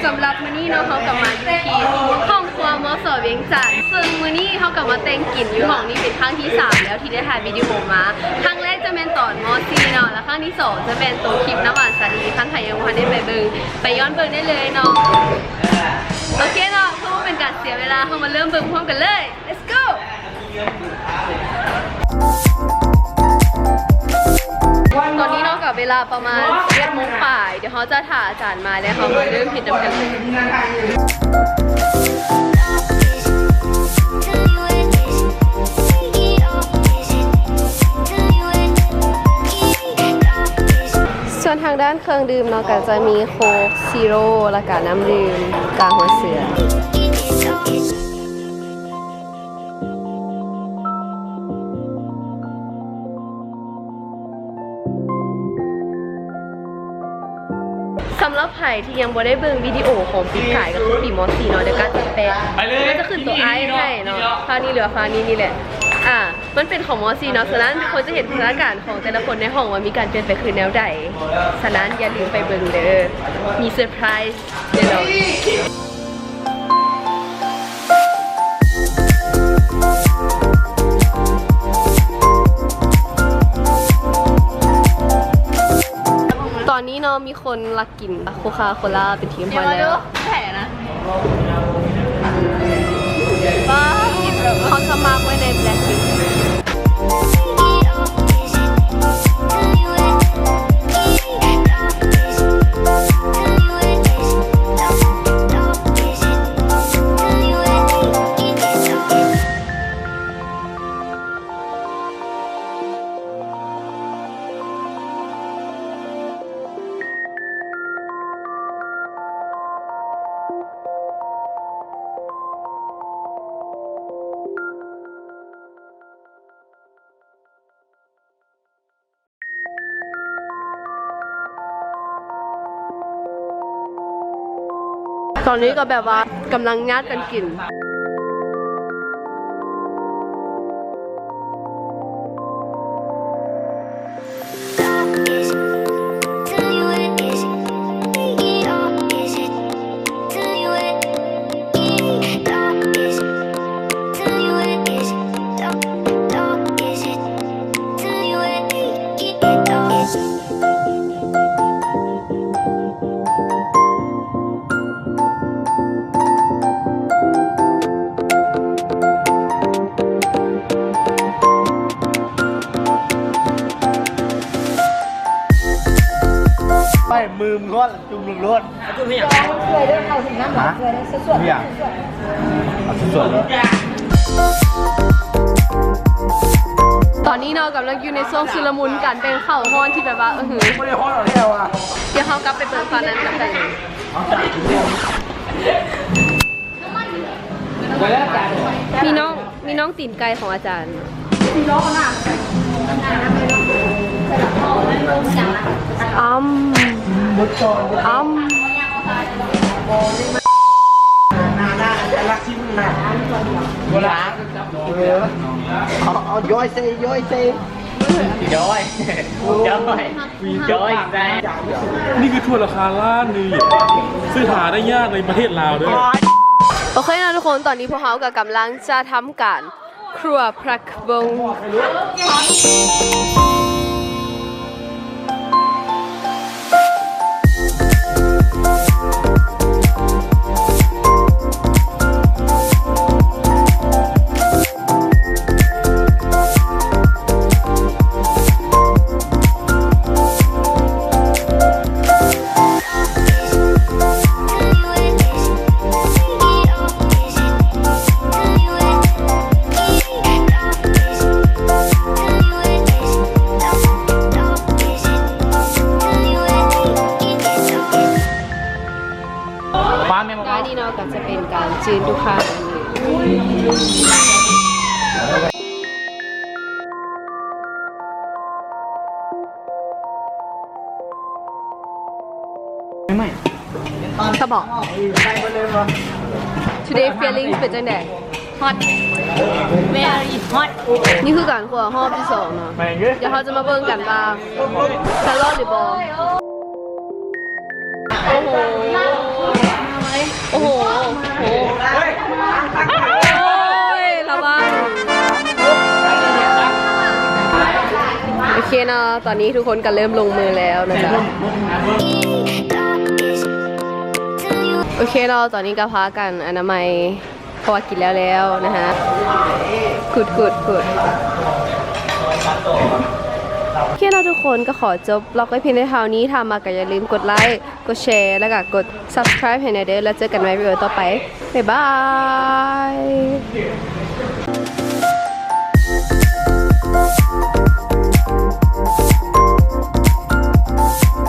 ສຳລັບມື້ນີ້ເນາະ ເຮົາກໍມາຢູ່ທີ່ຫ້ອງຄົວ ມສ ວຽງຈັນ ເຊິ່ງມື້ນີ້ເຮົາກໍມາແຕ່ງກິນຢູ່ຫ້ອງນີ້ເປັນຄັ້ງທີສາມແລ້ວທີ່ໄດ້ຖ່າຍວິດີໂອມາ. ຄັ້ງແລກຈະແມ່ນຕອນ ມ.ສີ່ ເນາະ ແລ້ວຄັ້ງທີສອງຈະແມ່ນໂຕຄລິບນ້ຳຫວານສາລີ. ຄັນໃຜຍັງບໍ່ທັນໄດ້ໄປເບິ່ງ ໄປຍ້ອນເບິ່ງໄດ້ເລີຍເນາະ. ໂອເຄເນາະ ເພື່ອບໍ່ເປັນການເສຍເວລາ ເຮົາມາເລີ່ມເບິ່ງພ້ອມກັນເລີຍ. Let's go! ຕອນນີ້ເນາະ ກໍເວລາປະມານສິບເອັດໂມງປາຍ ດຽວເຮົາຈະຖ້າອາຈານມາແລ້ວເຮົາມາເລີ່ມເຮັດນຳກັນເລີຍ. ສ່ວນທາງດ້ານເຄື່ອງດື່ມເນາະ ກໍຈະມີໂຄກ ຊີໂຣ ແລ້ວກໍນ້ຳດື່ມກາຫົວເສືອ. ສຳລັບໃຜທີ່ຍັງບໍ່ໄດ້ເບິ່ງວິດີໂອຂອງປີກາຍ ກໍຄືປີ ມ.ສີ່ ເນາະ ດຽວກໍຈະແປະ ໄປເລີຍ ກໍຈະຂຶ້ນຕົວ ອີ ໄອ ໃຫ້ເນາະ ຟາກນີ້ ຫຼືວ່າຟາກນີ້ນີ້ແຫຼະ. ອ່າ ມັນເປັນຂອງ ມ.ສີ່ ເນາະ ສະນັ້ນທຸກຄົນຈະເຫັນພັດທະນາການຂອງແຕ່ລະຄົນໃນຫ້ອງວ່າມີການປ່ຽນໄປຄືແນວໃດ. ສະນັ້ນຢ່າລືມໄປເບິ່ງເດີ ມີເຊີໄພຣ ຕອນນີ້ເນາະ ມີຄົນລັກກິນໂຄຄາໂຄລາເປັນທີມຮອຍແລ້ວ. ເຂົາສະໝັກໄວ້ໃນແບລັກລິດ. ຕອນນີ້ກໍແບບວ່າກຳລັງຍາດກັນກິນ. ໄປມືມງອນ ຈຸ່ມລົງໂລດ. ຈຸ່ມໃຫ້ຫຍັງ? ຮະ? ຫຍັງ? ເອົາສວດໆ ເອົາສວດໆ. ຕອນນີ້ເນາະ ກຳລັງຢູ່ໃນຊ່ວງຊຸນລະມຸນການແບ່ງເຂົ້າຮ້ອນທີ່ແບບວ່າ ເອີ ບໍ່ໄດ້ຮ້ອນແລ້ວອະ. ດຽວເຮົາກັບໄປເບິ່ງຕອນນັ້ນກັນເລີຍ. ມີນ້ອງ ມີນ້ອງຕີນໄກ່ຂອງອາຈານ. ອຳ ອຳ ເອົາ ເອົາ ຍ້ອຍເຊ ຍ້ອຍເຊ. ຍ້ອຍ ຍ້ອຍ ຍ້ອຍ ນີ້ຄືຖ້ວຍລາຄາລ້ານນີ້ ຊື້ຫາໄດ້ຍາກໃນປະເທດລາວເດີ້. ໂອເຄເນາະທຸກຄົນ ຕອນນີ້ພວກເຮົາກໍກຳລັງຈະທຳການຄົວຜັກບົງ. ປາແມ່ນບໍ່? ແລະນີ້ເນາະ ກໍຈະເປັນການຈື່ນລູກຄ້າ. ສະບອກ Today feeling ເປັນຈັ່ງໃດ? Hot. Very hot. ນີ້ຄືການຄົວຮອບທີສອງເນາະ. ແມ່ນເດ້. ດຽວເຮົາຈະມາເບິ່ງກັນວ່າຈະລອດຫຼືບໍ່. ໂອ້ໂຫ. ໂອ້ໂຫ ໂອ້ຍ ລະວັງ. ໂອເຄເນາະ ຕອນນີ້ທຸກຄົນກໍເລີ່ມລົງມືແລ້ວນະຈ໊ະ. ໂອເຄເນາະ ຕອນນີ້ກໍພາກັນອະນາໄມ ເພາະວ່າກິນແລ້ວແລ້ວນະຮະ. ກຸດ ກຸດ ກຸດ. ໂອເຄເນາະ ທຸກຄົນ ກໍຂໍຈົບລັອກໄວ້ພຽງແຕ່ເທົ່ານີ້. ຖ້າມັກກໍຢ່າລືມກົດໄລ ກົດແຊ ແລ້ວກໍກົດ subscribe ໃຫ້ແດ່ເດີ້. ແລ້ວເຈີກັນໃໝ່ວິດີໂອຕໍ່ໄປ. ບາຍບາຍ.